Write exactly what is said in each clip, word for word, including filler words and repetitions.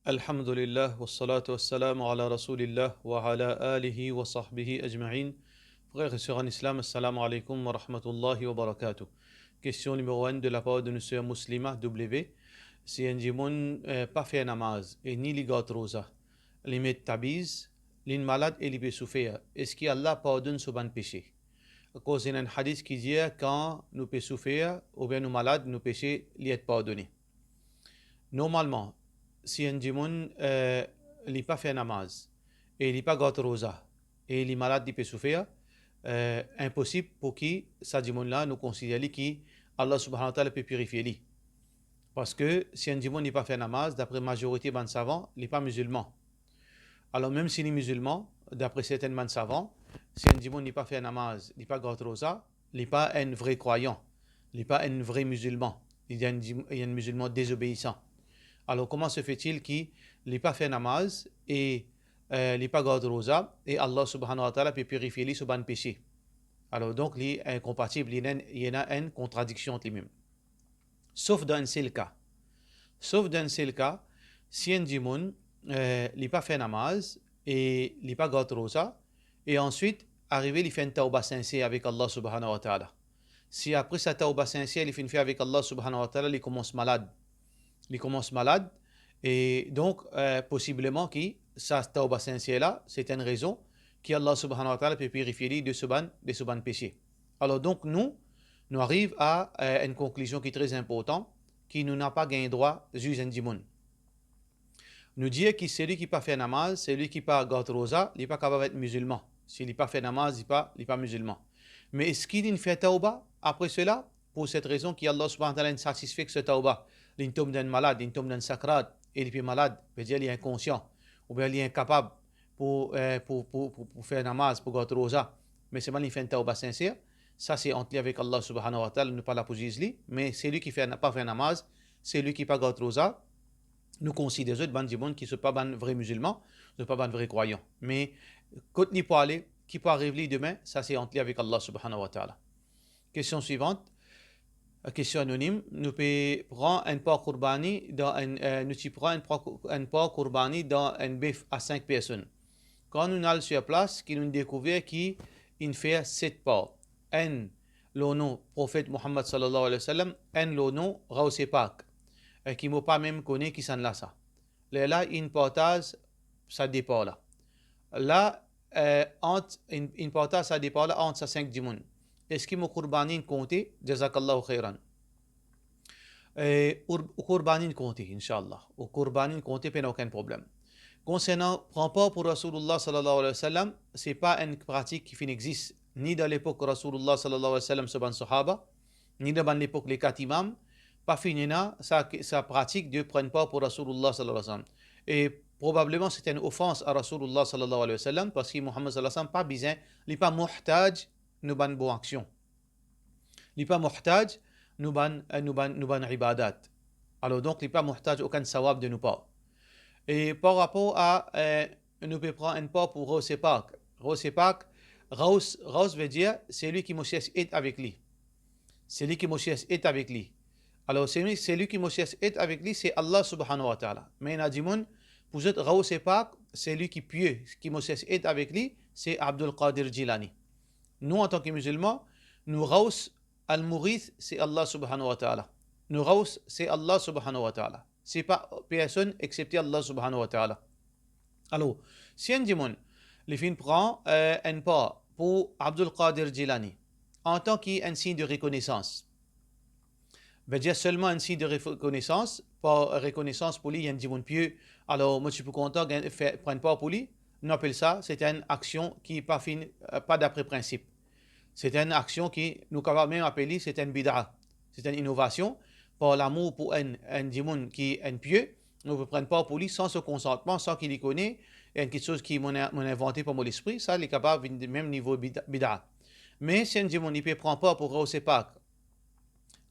Alhamdulillah, wassalatu wassalamu ala Rasoulillah, wa ala alihi wa sahbihi ajmain. Frer e ser an Islam, assalamu alaikum wa rahmatullahi wa barakatuh. Kestion nimero enn de lapar de nou ser Muslima W. Si enn dimoun, eh, pa fer namaz e ni li gard roza, li met tabiz, li'nn malad e li pe soufer, eski Allah pardonn so bann pese? Akoz ena enn hadis ki dir, kan nou pe soufer oubien nou malad, nou pese li et pardone. Normalman, si enn dimoun, eh, li pa fer namaz e li pa gard roza e li malad, li pe soufer, eh, inposib pou ki sa dimoun la, nou konsider li ki Allah Subhanahu wa Taala pe pirifie li. Parski si enn dimoun li pa fer namaz, dapre mazorite bann savan, li pa mizilman. Alor, mem si li mizilman, dapre sertenn bann savan, si enn dimoun li pa fer namaz, li pa gard roza, li pa enn vre krwayan, li pa enn vre mizilman, li enn dim-, enn mizilman dezobeisan. Alor, koman se fait-il ki li pa fer namaz e, eh, li pa gard roza, e Allah Subhanahu wa Taala pe pirifie li so bann pese? Alor, donk, li inkonpatib, li ena, li ena enn kontradiksion ant limem. Sof dan enn sel ka. Sof dan enn sel ka, si enn dimoun, eh, li pa fer namaz e li pa gard roza, e answit, arive li fer enn tawba sinser avek Allah Subhanahu wa Taala. Si apre sa tawba sinser li finn fer avek Allah Subhanahu wa Taala, li koumans malad. Li koumans malad, e donk, eh, posibleman ki sa tawba sinser la, se enn rezon ki Allah Subhanahu wa Taala pe pirifie li de so bann, de so bann pese. Alor, donk, nou, nou ariv a, eh, enn konklizion ki tre inportan, ki nou napa gagn drwa ziz enn dimoun. Nou dir ki seli ki pa fer namaz, seli ki pa gard roza, li pa kapav et mizilman. Si li pa fer namaz, li pa, li pa mizilman. Me eski li'nn fer tawba apre sela? Pou set rezon ki Allah Subhanahu wa Taala inn satisfe ek so tawba. Li'nn tom dan enn malad, li'nn tom dan enn sakrat, e li pe malad, vedir li inkonsian, oubien li inkapab pou, eh, pou, pou, pou, pou fer namaz, pou gard roza. Me selman li fer enn tawba sinser, sa se ant li avek Allah Subhanahu wa Taala, nou pa la pou ziz li. Me seli ki fer, pa fer namaz, seli ki pa gard roza, nou konsider zot bann dimoun ki zot pa bann vre mizilman, zot pa bann vre krwayan. Me kot li pou ale, ki pou ariv li demin, sa se ant li avek Allah Subhanahu wa Taala. Kestion swivant, kestion anonim, nou pe pran enn par kourbani dan enn, eh, nou ti pran enn par, enn par kourbani dan enn bef a sink personn. Kan nou al sir plas, ki nou dekouver ki inn fer set par. Enn lor nom Profet Muhammad sallallahu alayhi wa sallam, enn lor nom Ghaus e Pak, eh, ki mo pa mem kone kisannla sa. Lerla inn partaz sa de par la. La, eh, ant, inn, inn partaz sa de par la ant sa sink dimoun. Eski mo kourbani inn konte? Jazakallahu khairan. Eh, ou, ou kourbani inn konte, inshallah. Ou kourbani inn konte, pena okenn problem. Konsernan pran par pou Rasoulullah sallallahu alayhi wa sallam, se pa enn pratik ki finn exist ni dan lepok Rasoulullah sallallahu alayhi wa sallam, so bann sahaba, ni dan bann lepok le kat imam, pa finn ena sa, sa pratik de pran par pou Rasoulullah sallallahu alayhi wa sallam. E probableman se enn ofans a Rasoulullah sallallahu alayhi wa sallam, parski Muhammad sallallahu alayhi wa sallam pa bizin, li pa muhtaj nou bann bon aksion. Li pa muhtaj nou bann, eh, nou bann, nou bann ibadat. Alor donk, li pa muhtaj okenn sawab de nou par. E par rapor a, eh, nou pe pran enn par pou Ghaus e Pak. Ghaus e Pak, Ghaus, Ghaus vedir seli ki mo cherch ed avek li. Seli ki mo cherch ed avek li. Alor, seli, seli ki mo cherch ed avek li, se Allah Subhanahu wa Taala. Me ena dimoun, pou zot, Ghaus e Pak, seli ki pie, ki mo cherch ed avek li, se Abdul Qadir Jilani. Nou, antan ki mizilman, nou Ghaus al-Mughith, se Allah Subhanahu wa Taala. Nou Ghaus, se Allah Subhanahu wa Taala. Se pa personn exsepte Allah Subhanahu wa Taala. Alor, si enn dimoun, li finn pran, eh, enn par pou Abdul Qadir Jilani, antan ki enn sign de rekonesans, vedir selman enn sign de rekonesans, par rekonesans pou li, li enn dimoun pie, alor mo ti pou kontan gagn, fer, pran par pou li, nou apel sa, se enn aksion ki pa finn, eh, pa dapre prinsip. Se enn aksion ki nou kapav mem apel li, se enn bid'a. Se enn inovasion, par lamour pou enn, enn dimoun ki enn pie, nou pe pran par pou li san so konsantman, san ki li kone, enn kiksoz ki mo, mo invante par mo lespri, sa li kapav vinn mem nivo bid'a, bid'a. Me si enn dimoun li pe pran par pou Ghaus e Pak,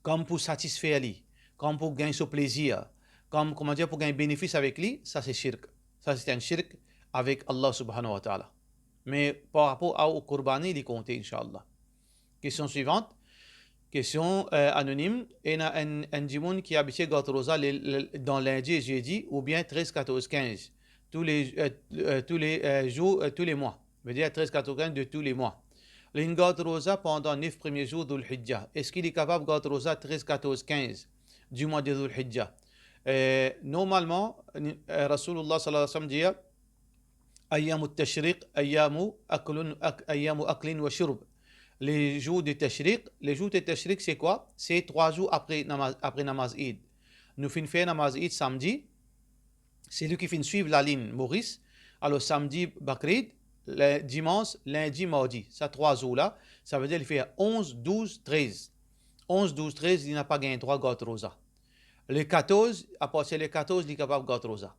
kom pou satisfer li, kom pou gagn so plezir, kom, kouma dir, pou gagn benefis avek li, sa se shirk. Sa se enn shirk avek Allah Subhanahu wa Taala. Me par rapor a ou kourbani, li konte, inshallah. Kestion swivant. Question, euh, anonyme. Ena enn, enn dimoun ki abitie gard roza le, le, dan lindi e zedi oubien trez, katorz, kinz, tous les, euh, euh, tous les, euh, jours, euh, tous les mois. Vedir trez, katorz, kinz de tous les mois. Li inn gard roza pandan nef premie zour Dhul Hijja. Eski li kapav gard roza trez, katorz, kinz du mois de Dhul Hijja? Euh, normalman, euh, Rasoulullah sallallahu alayhi wa sallam dir, ayyamu tashriq, ayyamu aklun, ak-, ayyamu aklin wa shurb. Les jours de tashriq, les jours de tashriq, c'est quoi? C'est trois jours après namaz, après namaz Eid. Nou finn fer namaz Eid samdi, seli ki finn swiv lalinn Moris, alor samdi Bakrid, le-, dimans, lindi, mardi. Sa trwa zour la, savedir li fer onz, douz, trez. Onz, douz, trez, li napa gagn drwa gard roza. Le katorz, apartir le katorz, li kapav gard roza.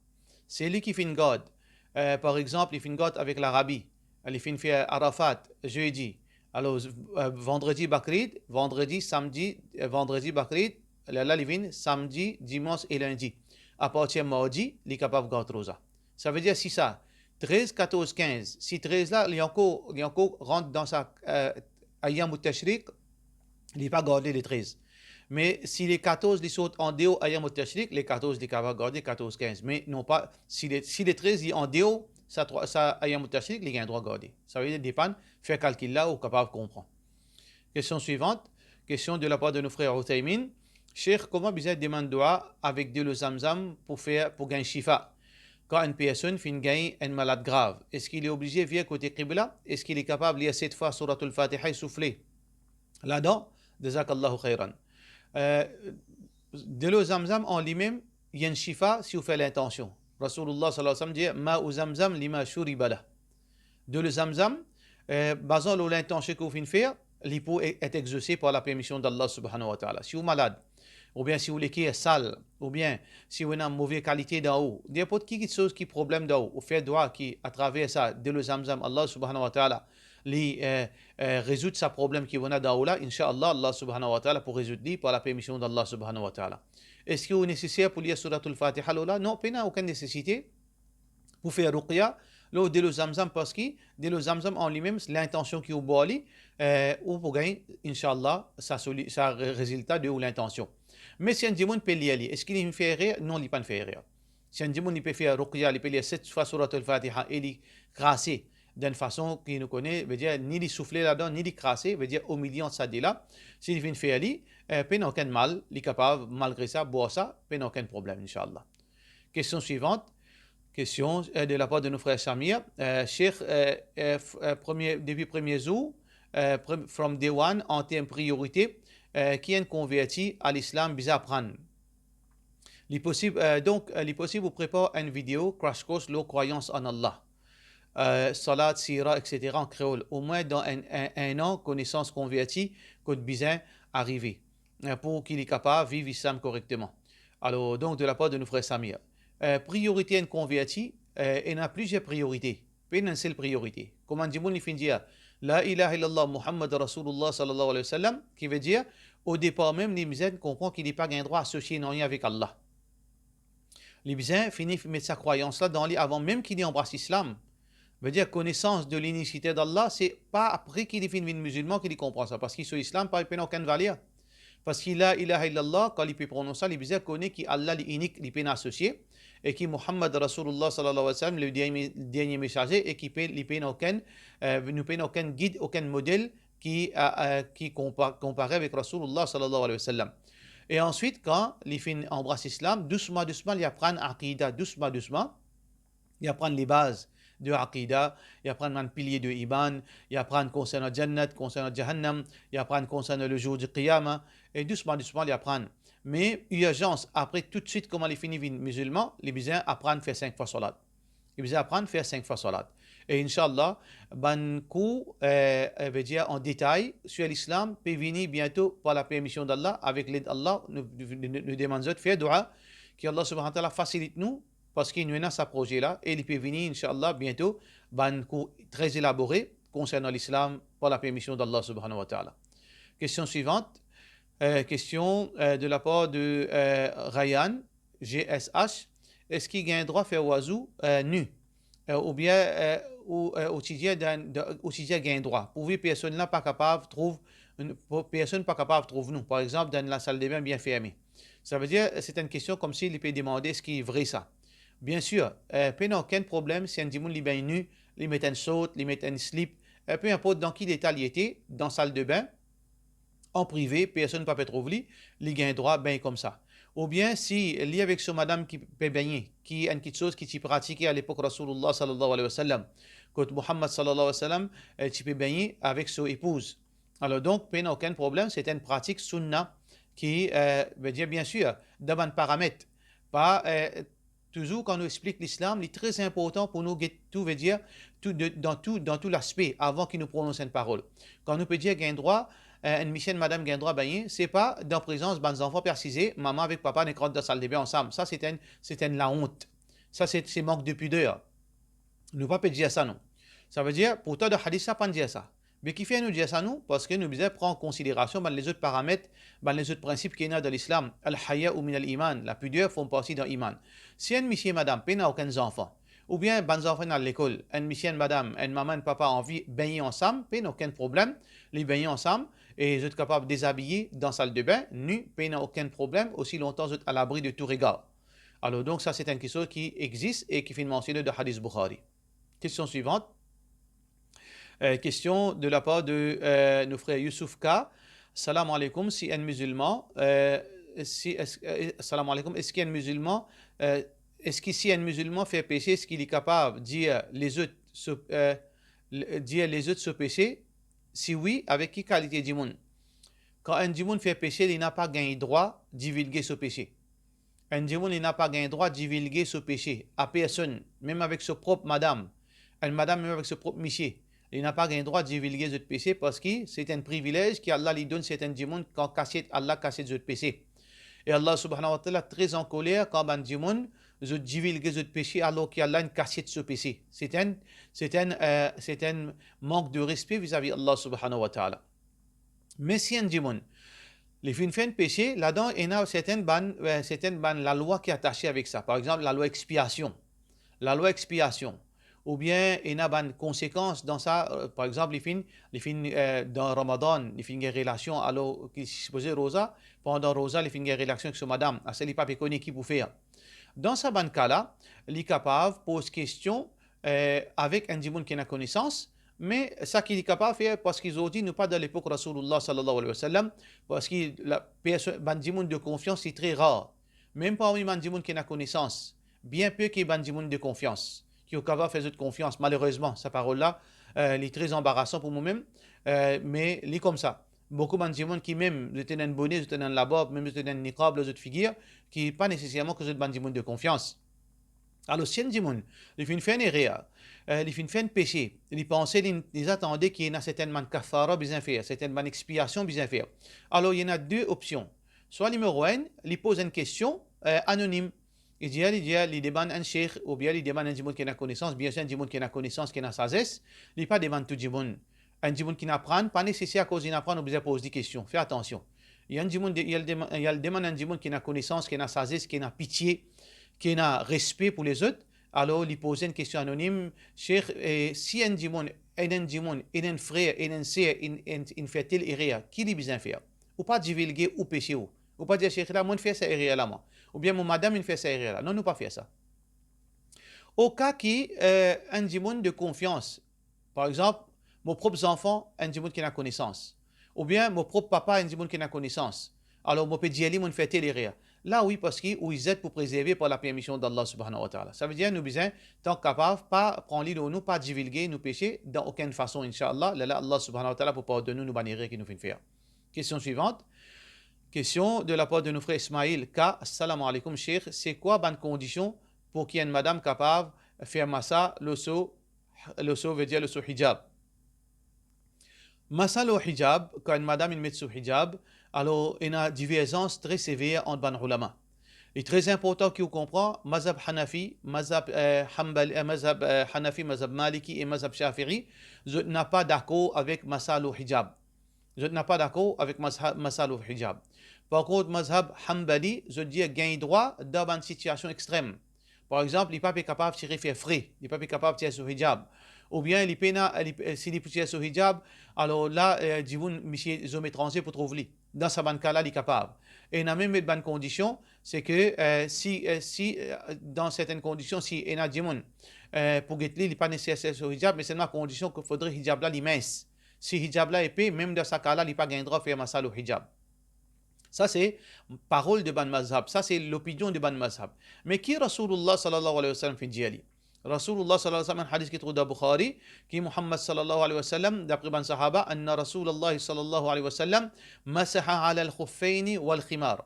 Seli ki finn gard, euh, par exanp, li finn gard avek Larabi, li finn fer Arafat, zedi, alor, euh, vandredi Bakrid, vandredi, samdi, euh, vandredi Bakrid, lerla li vinn samdi, dimans e lindi. Apartir mardi, li kapav gard roza. Savedir si sa, trez, katorz, kinz, si trez la, li ankor, li ankor rant dan sa, euh, ayyam tashriq, li pa garde le trez. Me si le katorz li sort andeor ayyam tashriq, le katorz li kapav garde, katorz, kinz. Me non pa, si le, si le trez li andeor sa trwa, sa ayyam tashriq, li gagn drwa garde. Savedir depann, fer kalkil la, ou kapav konpran. Kestion swivant, kestion de lapar de nou frer Uthaymin. Sheikh, kouma bizin demann dwa avek delo Zamzam pou fer, pou gagn shifa? Kan enn personn finn gagn enn malad grav, eski li oblize vir kote kibla? Eski li kapav lir set fwa Souratul Fatiha e soufle ladan? Jazakallahu khairan. Euh, delo Zamzam an limem, li enn shifa si ou fer lintansion. Rasoulullah sallallahu alayhi wa sallam dir, "Ma'u Zamzam lima shuriba lah." Delo Zamzam, euh, bazan lor lintansion ki ou finn fer, li pou e-, et exose par la permision d'Allah subhanahu wa ta'ala. Si ou malad, oubien si ou leker sal, oubien si ou ena move kalite dan ou, ninport ki kiksoz ki problem dan ou, ou fer dwa ki atraver sa delo Zamzam, Allah subhanahu wa ta'ala, li, euh, euh, rezoud sa problem ki ou ena dan ou la, inshallah, Allah subhanahu wa ta'ala pou rezoud li par la permision d'Allah subhanahu wa ta'ala. Eski ou neseser pou lir Souratul Fatiha lor la? Non, pena okenn nesesite pou fer ruqya lor delo Zamzam, parski delo Zamzam an limem, lintansion ki ou bwar li, euh, ou pou gagn, inshallah, sa soli-, sa re-, rezilta de ou lintansion. Me si enn dimoun pe lir li, eski li fer erer? Non, li pa'nn fer erer. Si enn dimoun li pe fer ruqya, li pe lir set fwa Souratul Fatiha e li krase dan enn fason ki nou kone, vedir ni li soufle ladan, ni li krase, vedir omilyan sa de la, si li finn fer li, euh, pena okenn mal, li kapav malgre sa bwar sa, pena okenn problem, inshallah. Kestion swivant. Kestion, euh, de lapar de nou frer Samir. Euh, Sheikh, euh, euh, f-, euh, premie, depi premie zour, euh, pre-, from day one, an term priyorite, euh, ki enn konverti a Lislam bizin aprann? Li posib, euh, donk, euh, li posib ou prepar enn video crash course lor krwayans an Allah. Euh, salat, sira, et cetera an kreol. Omwin dan enn, enn, enn an, konesans konverti kot bizin arive, euh, pou ki li kapav viv Islam korekteman. Alor, donk, de lapar de nou frer Samir. Euh, priyorite enn konverti, euh, ena plizier priyorite. Pena enn sel priyorite. Kouma enn dimoun li finn dir, "La ilaha illallah Muhammad Rasulullah sallallahu alayhi wa sallam", ki vedir, o depar mem, li bizin konpran ki li pa gagn drwa asosie nanye avek Allah. Li bizin fini met sa krwayans la dan li avan mem ki li anbras Islam. Vedir, konesans de linisite d'Allah, se pa apre ki li finn vinn mizilman ki li konpran sa, parski so Islam pa pena okenn valer. Parski la ilaha illallah, kan li pe pronons sa, li bizin kone ki Allah li inik, li pena asosie, e ki Muhammad Rasulullah sallallahu alayhi wa sallam, le dernie, dernie mesaze, e ki pe, li pena okenn, euh, nou pena okenn gid, okenn model ki, euh, euh, ki konpa-, konpare avek Rasulullah sallallahu alayhi wa sallam. E answit, kan li finn anbras Islam, dousman, dousman, li aprann akida, dousman, dousman, li aprann lebaz de akida, li aprann bann pilie de iman, li aprann konsernan Jannat, konsernan Jahannam, li aprann konsernan le zour di Qiyama, e dousman, dousman, li aprann. Me irzans, apre toutswit, kouma li fini vinn mizilman, li bizin aprann fer sink fwa salat. Li bizin aprann fer sink fwa salat. E inshallah, bann kour, euh, euh, vedir an detay sur Lislam pe vini biento par la permision d'Allah, avek led Allah, nou, nou, nou, nou demann zot fer dua, ki Allah subhanahu wa ta'ala fasilit nou, parski nou ena sa proze la, e li pe vini, inshallah, biento, bann kour tre elabore konsernan Lislam, par la permision d'Allah subhanahu wa ta'ala. Kestion swivant, euh, kestion, euh, de lapar de, euh, Ryan, G S H, eski gagn drwa fer wazou, euh, ni? Euh, oubien, euh, ou, euh, ou ti dir dan, dan, ou ti dir gagn drwa. Pourvi personn la pa kapav trouv nou, po-, personn pa kapav trouv nou, par exanp, dan enn lasaldebin bien ferme. Savedir, se enn kestion koumsi li pe demande eski vre sa. Biensir, eh, pena okenn problem si enn dimoun li begn ni, li met enn sort, li met enn slip, eh, pe inport dan ki leta li ete, dan saldebin, an prive, personn pa pe trouv li, li gagn drwa begn koumsa. Oubien si li avek so madam ki pe begne, ki enn kiksoz ki ti pratike alepok Rasoulillah sallallahu alayhi wa sallam, kot Muhammad sallallahu alayhi wa sallam, eh, ti pe begne avek so epouz. Alor donk, pena okenn problem, se enn pratik sounna ki, eh, vedir, biensir, dan bann paramet. Pa, eh, touzour kan nou explik Lislam, li tre inportan pou nou get tou, vedir, tou de, dan tou, dan tou laspe, avan ki nou pronons enn parol. Kan nou pe dir gagn drwa, eh, enn misie, enn madam gagn drwa begne, se pa dan prezans bann zanfan pe asize, mama avek papa nek rant dan saldebin ansam. Sa se enn, se enn laont. Sa se, se mank de pider. Nou pa pe dir sa, non. Savedir, pourtan dan hadis la pa dir sa. Me kifer nou dir sa, nou? Parski nou bizin pran an konsiderasion bann lezot paramet, bann lezot prinsip ki ena dan Lislam. Al-haya'u minal iman, lapider form parti dan iman. Si enn misie, madam pena okenn zanfan, oubien bann zanfan inn al lekol, enn misie, enn madam, enn mama, enn papa anvi begne ansam, pena okenn problem, li begne ansam, e zot kapav dezabiye dan saldebin, ni, pena okenn problem, osi lontan zot alabri de tou regar. Alor donk, sa se enn kiksoz ki existe e ki finn mansione dan hadis Bukhari. Question suivante. Euh, question de la part de, euh, nou frer Youssouf K. Salam aleykoum, si enn mizilman, euh, si, es-, euh, salam aleykoum, eski enn mizilman, euh, eski si enn mizilman fer pese, eski li kapav dir lezot so, euh, le-, dir lezot so pese? Si wi, avek ki kalite dimoun? Kan enn dimoun fer pese, li napa gagn drwa divilge so pese. Enn dimoun, li napa gagn drwa divilge so pese a personn, mem avek so prop madam. Enn madam, mem avek so prop misie, li napa gagn drwa divilge zot pese, parski se enn privilez ki Allah li donn sertenn dimoun, kan kasiet, Allah kasiet zot pese. E Allah subhanahu wa ta'ala tre ankoler kan bann dimoun, zot divilge zot pese, alor ki Allah inn kasiet so pese. Se enn, se enn, euh, se enn mank de respe vizavi Allah subhanahu wa ta'ala. Me si enn dimoun, li finn fer enn pese, ladan ena sertenn bann, eh, sertenn bann lalwa ki atase avek sa. Par exanp, lalwa expiasion. Lalwa expiasion. Oubien ena bann konsekans dan sa, eh, par exanp, li finn, li finn, eh, dan Ramadan, li finn gagn relasion, alor ki sipoze roza, pandan roza, li finn gagn relasion ek so madam. Ase li pa pe kone ki pou fer. Dan sa bann ka la, li kapav poz kestion, eh, avek enn dimoun ki ena konesans, me sa ki li kapav fer, parski zordi nou pa dan lepok Rasoulillah sallallahu alayhi wa sallam, parski la perso-, bann dimoun de konfians, li tre rar. Mem parmi bann dimoun ki ena konesans, bien pe ki bann dimoun de konfians, ki ou kapav fer zot konfians. Malerezman, sa parol la, eh, li tre anbarasan pou momem, eh, me li koumsa. Boukou bann dimoun ki mem zot ena enn bone, zot ena enn labarb, mem zot ena enn niqab lor zot figir, ki pa neseserman ki zot bann dimoun de konfians. Alor, si enn dimoun, li finn fer enn erer, eh, li finn fer enn pese, li panse, li, li deza tande ki ena sertenn bann kafara bizin fer, sertenn bann expiasion bizin fer. Alor, li ena de opsion. Swa nimero enn, li poz enn kestion, eh, anonim. Li dir, li dir, li demann enn sheikh, oubien li demann enn dimoun ki ena konesans, biensir enn dimoun ki ena konesans, ki ena sazes, li pa demann tou dimoun. Enn dimoun ki inn aprann, pa neseser akoz inn aprann, ou bizin poz li kestion. Fer atansion. Enn dimoun de-, li al dema-, li al demann enn dimoun ki ena konesans, ki ena sazes, ki ena pitie, ki ena respe pou lezot, alor li poz enn kestion anonim, sheikh, eh, si enn dimoun, enn, enn dimoun, enn, enn frer, enn, enn ser, inn, inn, inn fer tel erer, ki li bizin fer? Ou pa divilge ou pese ou. Ou pa dir, sheikh la, mo'nn fer sa erer la mwa. Oubien mo madam inn fer sa erer la. Non, nou pa fer sa. Oka ki, eh, enn dimoun de konfians, par exanp, mo prop zanfan, enn dimoun ki ena konesans. Oubien mo prop papa, enn dimoun ki ena konesans. Alor, mo pe dir li, mo'nn fer tel erer. La wi, parski ou izet pou prezerve par lapermision d'Allah subhanahu wa ta'ala. Savedir, nou bizin, tan kapav, pa pran li lor nou, pa divilge nou pese dan okenn fason, inshallah. Lerla Allah subhanahu wa ta'ala pou pardonn nou, nou bann erer ki nou finn fer. Question suivante. Question de la part de nou frer Ismail K. Salam aleykoum, sheikh. Se kwa bann kondision pou ki enn madam kapav fer masa lor so, lor so, vedir lor so hijab? Masa lor hijab, kan enn madam inn met so hijab, alor ena diverzans tre sever ant bann oulama. Li tre inportan ki ou konpran, mazhab Hanafi, mazhab, eh, Hanbali, eh, mazhab, eh, Hanafi, mazhab Maliki e mazhab Shafi'i, zot napa dakor avek masa lor hijab. Zot napa dakor avek mazha-, masa lor hijab. Par kont, mazhab Hanbali, zot dir gagn drwa dan bann sitiasion extrem. Par exanp, li pa pe kapav tire fer fre, li pa pe kapav tir so hijab. oubien li pena, li, si li pou tir so hijab, alor la, eh, dimoun, misie zom etranze pou trouv li. Dan sa bann ka la, li kapav. E ena mem bann kondision, se ke, eh, si, eh, si, eh, dan sertenn kondision, si ena dimoun, eh, pou get li, li pa neseser so hijab, me selman kondision ke fodre hijab la li mins. Si hijab la epe, mem dan sa ka la, li pa gagn drwa fer masa lor hijab. Sa se parol de bann mazhab, sa se lopinion de bann mazhab. Me ki Rasoulullah sallallahu alayhi wa sallam finn dir li? Rasoulullah sallallahu alayhi wa sallam, enn hadis ki trouv dan Bukhari, ki Muhammad sallallahu alayhi wa sallam, dapre bann sahaba, anna Rasoulullah sallallahu alayhi wa sallam masaha ala al-khuffayni wal khimar.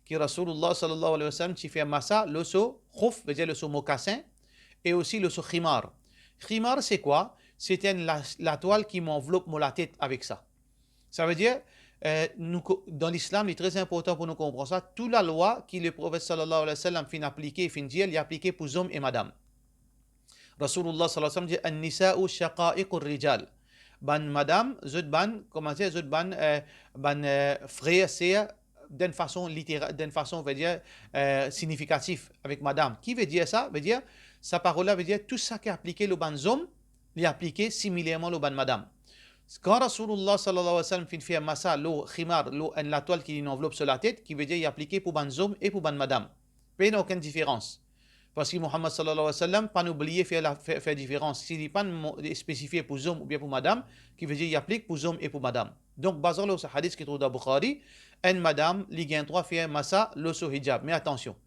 Ki Rasoulullah sallallahu alayhi wa sallam ti fer masa lor so khuf, vedir lor so mokasin, e osi lor so khimar. Khimar se kwa? Se enn la-, latwal ki mo anvlop mo latet avek sa. Savedir, eh, nou ko-, dan Lislam, li tre inportan pou nou konpran sa, tou lalwa ki Leprofet sallallahu alayhi wa sallam finn aplike, finn dir, li aplike pou zom e madam. Rasoulullah sallallahu alayhi wa sallam dir, "An-nisa'u shaqa'iqur rijal." Bann madam, zot bann, kouma dir, zot bann, eh, bann, eh, frer, ser, dan enn fason litera-, dan enn fason, on va dir, eh, signifikatif avek madam. Ki vedir sa? Vedir, sa parol la vedir, tou sa ki aplike lor bann zom, li aplike similerman lor bann madam. Kan Rasoulullah sallallahu alayhi wa sallam finn fer masa lor khimar, lor enn latwal ki inn anvlop so latet, ki vedir li aplike pou bann zom e pou bann madam. Pena okenn diferans. Parski Muhammad sallallahu alayhi wa sallam pa'nn oubliye fer la, fer, fer diferans. Si li pa'nn mo-, spesifie pou zom oubien pou madam, ki vedir li aplik pou zom e pou madam. Donk, bazan lor sa hadis ki trouv dan Bukhari, enn madam, li gagn drwa fer masa lor so hijab. Me atansion,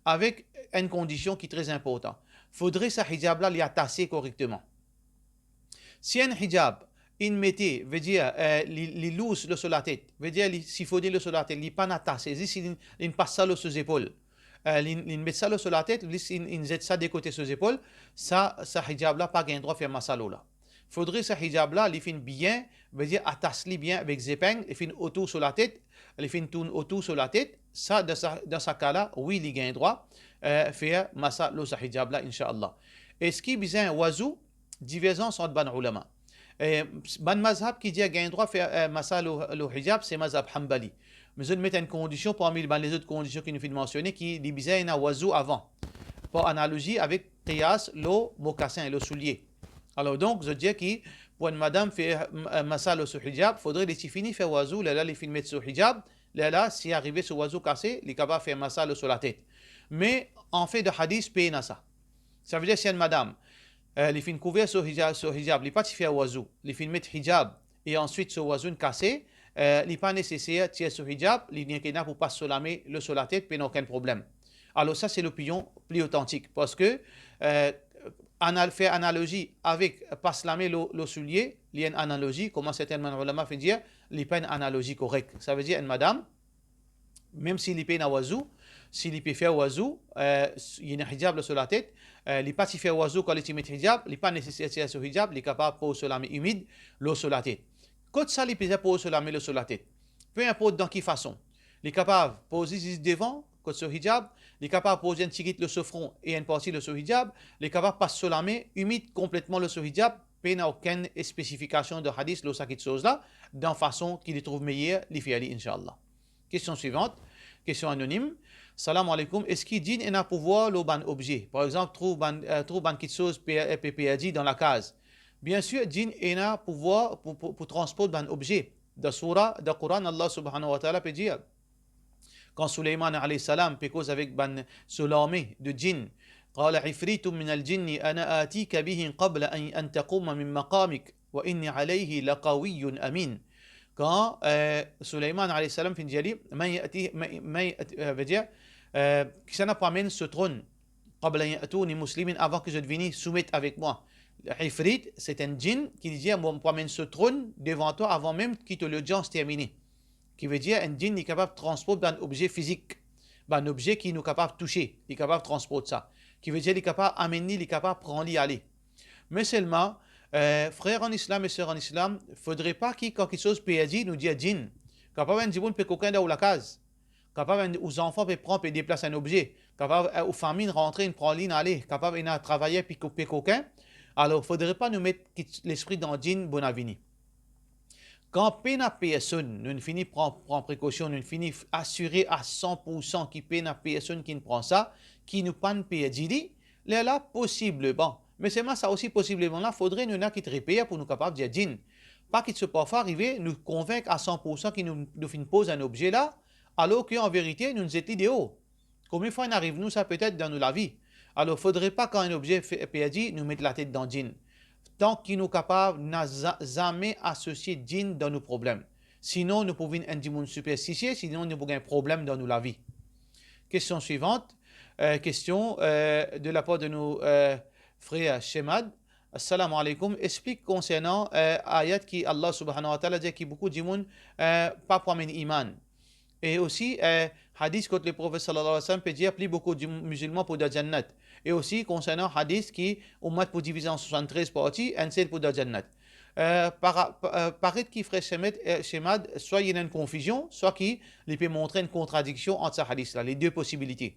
avek enn kondision ki tre inportan. Fodre sa hijab la, li atase korekteman. Si enn hijab inn mete, vedir, eh, li, li lous lor so latet, vedir li sifone lor so latet, li pa'nn atase, zis li, li pas sa lor so zepol, eh, li, li met sa lor so latet, li inn, inn zet sa de kote so zepol, sa, sa hijab la pa gagn drwa fer masa lor la. Fodre sa hijab la, li finn bien, vedir atas li bien avek zepeng, li finn otour so latet, li finn tourn otour so latet, sa, dan sa, dan sa ka la, wi, li gagn drwa, eh, fer masa lor sa hijab la, inshallah. Eski bizin wazou? Diverzans ant bann oulama. Eh, bann mazhab ki dir gagn drwa fer, eh, masa lor, lor hijab, se mazhab Hanbali. Me zot met enn kondision parmi bann lezot kondision ki nou finn mansione, ki li bizin ena wazou avan, par analozi avek qiyas lor mokasin, lor soulie. Alor donk, zot dir ki pou enn madam fer, eh, masa lor so hijab, fodre li ti fini fer wazou, lerla li finn met so hijab, lerla si arive so wazou kase, li kapav fer masa lor so latet. Me an fe de hadis, pena sa. Savedir si enn madam, eh, li finn kouver so hijab, so hijab, li pa ti fer wazou, li finn met hijab, e answit so wazou inn kase, eh, li pa neseser tir so hijab, li nek ena pou pas so lame lor so latet, pena okenn problem. Alor sa se lopinion pli otantik, parski, eh, anal-, fer analozi avek pas lame lor, lor soulie, li enn analozi, kouma serten bann oulama finn dir, li pa enn analozi korek. Savedir enn madam, mem si li pena wazou, si li pe fer wazou, eh, s-, li ena hijab lor so latet, eh, li pa ti fer wazou kan li ti met hijab, li pa neseser tir so hijab, li kapav poz so lame imid lor so latet. Kot sa li bizin poz so lame lor so latet? Pe inport dan ki fason. Li kapav poze zis devan, kot so hijab, li kapav poz enn tigit lor so fron e enn parti lor so hijab, li kapav pas so lame imid konpletman lor so hijab, pena okenn spesifikasion dan hadis lor sa kiksoz la, dan fason ki li trouv meyer li fer li, inshallah. Kestion swivant, kestion anonim. Salam aleykoum, eski djinn ena pouvwar lor bann obze? Par exanp, trouv bann, eh, trouv bann kiksoz pe-, pe-, perdi dan lakaz. Biensir, djinn ena pouvwar pou, pou, pou transport bann obze. Dan soura, dan Koran, Allah subhanahu wa ta'ala pe dir, kan Souleyman alayhis salam pe koz avek bann, so larme de djinn, "Qala ifritun minal jinni ana atika bihi qabla an, an taquma min maqamik, wa inni alayhi laqawiyyun amin." Kan, eh, Souleyman alayhis salam finn dir li, "Man yati-, man, man yati-," eh, vedir, eh, kisannla pou amenn so tronn, "qabla an ya'tuni muslimin," avan ki zot vini soumet avek mwa. Ifrit, se enn djinn ki li dir, "Mo pou amenn so tronn devan twa avan mem ki to lodians termine." Ki vedir, enn djinn, li kapav transport bann obze fizik, bann obze ki nou kapav touse, li kapav transport sa. Ki vedir, li kapav amenn li, li kapav pran li ale. Me selman, eh, frer an Islam e ser an Islam, fodre pa ki kan kiksoz perdi, nou dir djinn. Kapav enn dimoun pe kokin dan ou lakaz. Kapav enn, ou zanfan pe pran, pe deplas enn obze. Kapav, eh, ou fami rantre, inn pran li, inn ale. Kapav ena travayer pe ko-, pe kokin. Alor, fodre pa nou met ki-, lespri dan djinn bonavini. Kan pena personn, nou fini pran, pran prekosion, nou fini f-, asire a san pou san ki pena personn ki'nn pran sa, ki nou pa'nn perdi li, lerla posibleman, Me selman sa osi posibleman la, fodre nou ena ki reper pou nou kapav dir djinn. Pa kit so parfwa arive, nou konvink a san poursan ki nou, nou finn poz enn obze la, alor ki an verite, nou'nn zet li deor. Konbien fwa inn ariv nou sa petet dan nou lavi? Alor, fodre pa kan enn obze fe-, perdi, nou met latet dan djinn. Tan ki nou kapav, na za-, zame asosie djinn dan nou problem. Sinon, nou pou vinn enn dimoun siperstisie, sinon nou pou gagn problem dan nou lavi. Kestion swivant, eh, kestion, eh, de lapar de nou, eh, frer Shemad. Assalamu alaikum. Explik konsernan, eh, ayat ki Allah subhanahu wa ta'ala dir ki boukou dimoun, eh, pa pou amenn iman. E osi, eh, hadis kot Leprofet sallallahu alayhi wa sallam pe dir pli boukou di-, mizilman pou dan jannat. E osi konsernan hadis ki oumat pou divize an swasanntrez parti, enn sel pou dan jannat. Eh, para-, pa-, eh, paret ki frer Shemed, eh, Shemad, swa li ena enn konfizion, swa ki li pe montre enn kontradiksion ant sa hadis la, le de posibilite.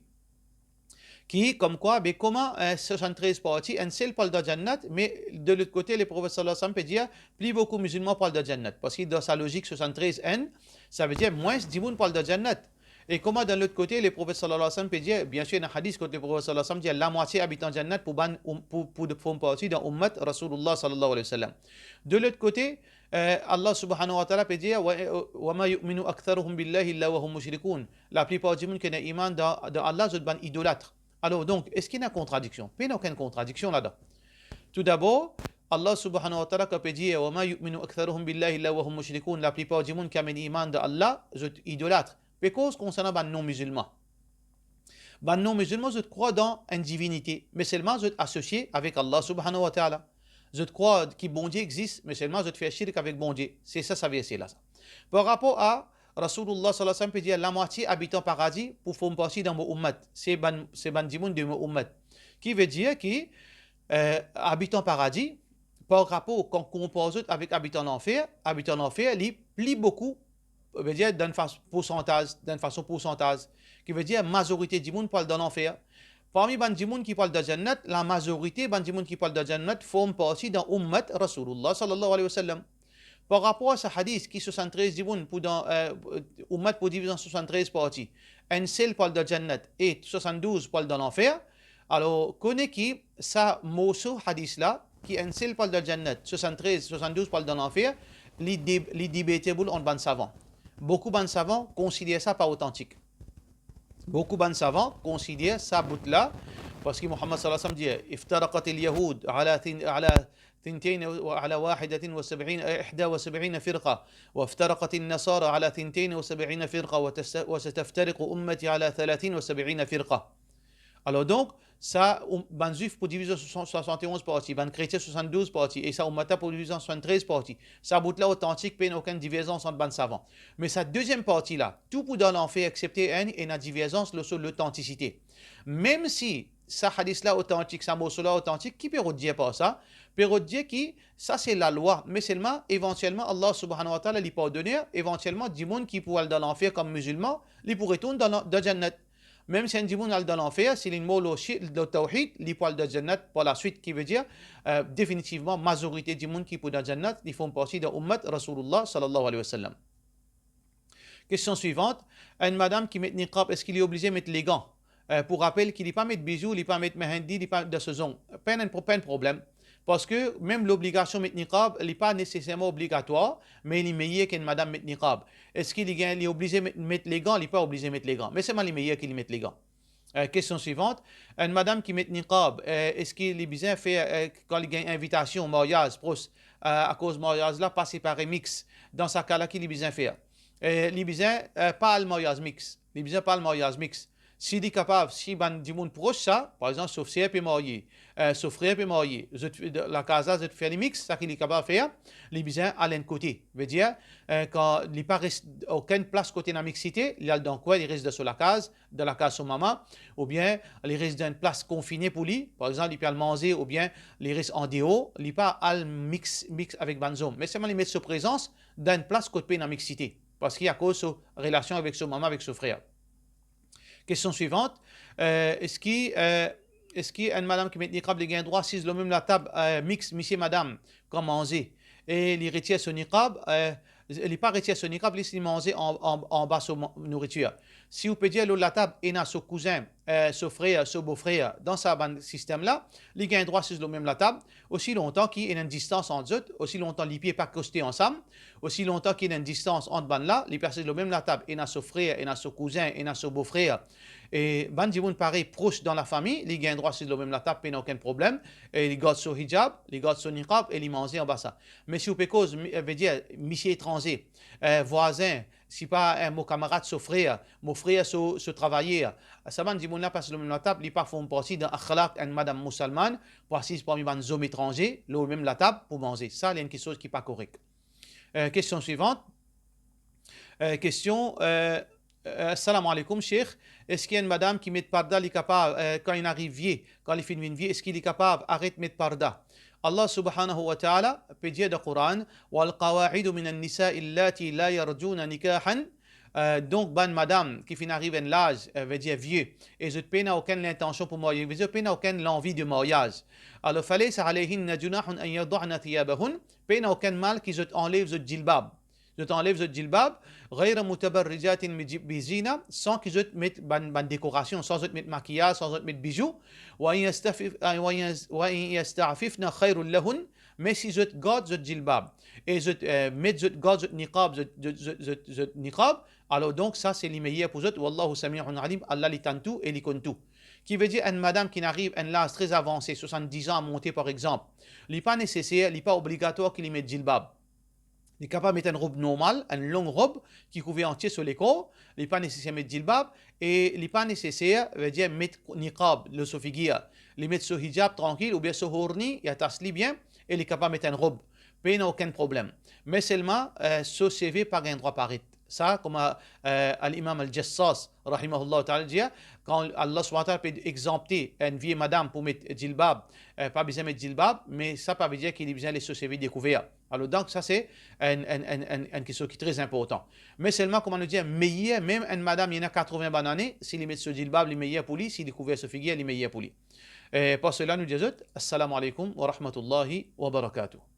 Ki, komkwa, be, kouma, eh, swasanntrez parti, enn sel pou al dan jannat, me de lot kote, Leprofet sallallahu alayhi wa sallam pe dir, pli boukou mizilman pou al dan jannat. Parski dan sa lozik, swasanntrez enn, savedir mwins dimoun pou al dan jannat. E kouma dan lot kote, Leprofet sallallahu alayhi wa sallam pe dir, biensir, ena hadis kot Leprofet sallallahu alayhi wa sallam dir, lamwatie abitan jannat pou bann oum-, pou, pou de, form parti dan oumat Rasoulillah sallallahu alayhi wa sallam. De lot kote, eh, Allah subhanahu wa ta'ala pe dir, "Wa, wa ma yu'minu aktharuhum billahi illa wa hum mushrikun." Laplipar dimoun ki ena iman dan, dan Allah, zot bann idolat. Alor, donk, eski ena kontradiksion? Pena okenn kontradiksion ladan. Toudabor, Allah subhanahu wa ta'ala kan pe dir, "Wa ma yu'minu aktharuhum billahi illa wa hum mushrikun," laplipar dimoun ki amenn iman dan Allah, zot idolat. Pe koz konsernan bann non-mizilman. Bann non-mizilman, zot krwar dan enn divinite, me selman zot asosie avek Allah subhanahu wa ta'ala. Zot krwar ki Bondie exis, me selman zot fer shirk avek Bondie. Se sa, sa verse la, sa. Par rapor a Rasoulillah sallallahu alayhi wa sallam pe dir, lamwatie abitan paradi pou form parti dan mo oumat. Se bann, se bann dimoun de mo oumat. Ki ve dir ki, eh, abitan paradi, par rapor, kan konpar zot avek abitan lanfer, abitan lanfer, li pli boukou, ve dir, dan enn fas-, poursantaz, dan enn fason poursantaz, ki ve dir mazorite dimoun pou al dan lanfer. Parmi bann dimoun ki pou al dan jannat, lamazorite bann dimoun ki pou al dan jannat form parti dan oumat Rasoulillah sallallahu alayhi wa sallam. Par rapor a sa hadis ki swasanntrez dimoun pou dan, eh, oumat pou divize an swasanntrez parti, enn sel pou al dan jannat e swasanndouz pou al dan lanfer, alor, kone ki sa morso hadis la, ki enn sel pou al dan jannat, swasanntrez, swasanndouz pou al dan lanfer, li de-, li debatable ant bann savan. Boukou bann savan konsider sa pa otantik. Boukou bann savan konsider sa bout la, parski Muhammad sallallahu alayhi wa sallam dir, "Iftaraqatil yahud ala thin-, ala thintayn wa ala wahidatin wa sab'in, eh, ihda wa sab'ina firqa, wa iftaraqatin nasara ala thintayn wa sab'ina firqa, wa tasta-, wa sataftariqu ummati ala thalathin wa sab'ina firqa." Alor donk, sa, oum-, bann Zwif pou divize an swa-, swasannonz parti, bann kretien swasanndouz parti, e sa oumat la pou divize an swasanntrez parti. Sa bout la otantik, pena okenn diverzans ant bann savan. Me sa deziem parti la, tou pou dan lanfer, exsepte enn, ena diverzans lor so lotantisite. Mem si sa hadis la otantik, sa morso la otantik, ki pe rod dir par sa? Pe rod dir ki sa se lalwa, me selman, evantielman, Allah subhanahu wa ta'ala, li pardoner, evantielman, dimoun ki pou al dan lanfer kom mizilman, li pou retourn dan la-, dan jannat. Mem si enn dimoun al dan lanfer, si li mor lor shi-, lor tawhid, li pou al dan jannat par laswit, ki ve dir, eh, definitivman, mazorite dimoun ki pou dan jannat, li form parti dan oumat Rasoulillah sallallahu alayhi wa sallam. Kestion swivant, enn madam ki met niqab, eski li oblize met legan? Eh, pou rapel ki li pa met bizou, li pa met mehendi, li pa met dan so zong. Pena enn pro-, pena enn problem. Parski mem lobligasion met niqab, li pa neseserman obligatwar, me li meyer ki enn madam met niqab. Eski li gagn, li oblize met, met legan? Li pa oblize met legan. Me selman li meyer ki li met legan. Eh, kestion swivant, enn madam ki met niqab, eh, eski li bizin fer, eh, kan li gagn invitasion maryaz pros, eh, akoz maryaz la pa separe mix, dan sa ka la ki li bizin fer? Eh, li bizin, eh, pa al maryaz mix. Li bizin pa al maryaz mix. Si li kapav, si bann dimoun pros sa, par exanp, so ser pe marye, eh, so frer pe marye, zot, lakaz la, zot fer li mix, sa ki li kapav fer, li bizin al enn kote. Ve dir, eh, kan li pa res okenn plas kot ena mixite, li al dan kwin, li res dan so lakaz, dan lakaz so mama, oubien li res dan enn plas konfine pou li, par exanp, li pe al manze, oubien li res andeor, li pa al mix, mix avek bann zom. Me selman li met so prezans dan enn plas kot pena mixite, parski akoz so relasion avek so mama, avek so frer. Kestion swivant, eh, eski, eh, eski enn madam ki met niqab, li gagn drwa asiz lor mem latab, eh, mix, misie, madam, kan manze, e li retir so niqab, eh, li pa retir so niqab, li, li manze an, an, anba so ma-, nouritir. Si ou pe dir lor latab ena so kouzin, eh, so frer, so bofrer, dan sa bann sistem la, li gagn drwa asiz lor mem latab, osi lontan ki ena enn distans ant zot, osi lontan lipie pa koste ansam, osi lontan ki ena enn distans ant bann la, li pe asiz lor mem latab, ena so frer, ena so kouzin, ena so bofrer, e bann dimoun parey pros dan lafami, li gagn drwa asiz lor mem latab, pena okenn problem, e li gard so hijab, li gard so niqab, e li manze anba sa. Me si ou pe koz, mi-, vedir, misie etranze, eh, vwazin, sipa, eh, mo kamarad so frer, mo frer so, so travayer, sa bann dimoun la pe asiz lor mem latab, li pa form parti dan akhlaq enn madam musalman pou asiz parmi bann zom etranze lor mem latab pou manze. Sa, li enn kiksoz ki pa korek. Eh, kestion swivant. Eh, kestion, eh, eh, Assalamu alaikum, Sheikh. Eski enn madam ki met parda, li kapav, eh, kan li ariv vie, kan li finn vinn vie, eski li kapav aret met parda? Allah subhanahu wa ta'ala pe dir dan Koran, "Wal qawaidu minan nisa'i allati la yarjuna nikahan." Eh, donk, bann madam ki finn ariv enn laz, eh, vedir vie, e zot pena okenn lintansion pou marye, vedir pena okenn lanvi de maryaz. Alor, "falaysa alayhinna junahun an yada'na thiyabahun", pena okenn mal ki zot anlev zot jilbab. Zot anlev zot jilbab, "ghayra mutabarrijatin bi-, bizina", san ki zot met bann, bann dekorasion, san zot met makiyaz, san zot met bizou. "Wa in yastafif-, wa in yas-, wa in yastafifna khayrul lahun", me si zot gard zot jilbab, e zot, eh, met zot gard zot niqab, zot, zot, zot, zot, zot niqab, alor donk sa se li meyer pou zot. "Wallahu sami'un alim", Allah li tann tou e li konn tou. Ki vedir enn madam ki finn ariv enn laz tre avanse, swasann-diz an a monte par exanp, li pa neseser, li pa obligatwar ki li met jilbab. Li kapav met enn rob normal, enn long rob ki kouver antie so lekor, li pa neseser met jilbab, e li pa neseser, vedir, met niqab lor so figir. Li met so hijab trankil, oubien so orni, li atas li bien, e li kapav met enn rob. Pena okenn problem. Me selman, eh, so seve pa gagn drwa paret. Sa, kouma, eh, Al-Imam Al-Jassas, rahimahullah ta'ala, dir, kan Allah subhanahu wa ta'ala pe exanpte enn vie madam pou met jilbab, eh, pa bizin met jilbab, me sa pa vedir ki li bizin les so seve dekouver. Alor, donk, sa se enn, enn, enn, enn, enn kiksoz ki tre inportan. Me selman, kouma nou dir, meyer, mem enn madam, li ena katrovin bann ane, si li met so jilbab, li meyer pou li, si li kouver so figir, li meyer pou li. E par sela, nou dir zot, Assalamu alaikum wa rahmatullahi wa barakatuh.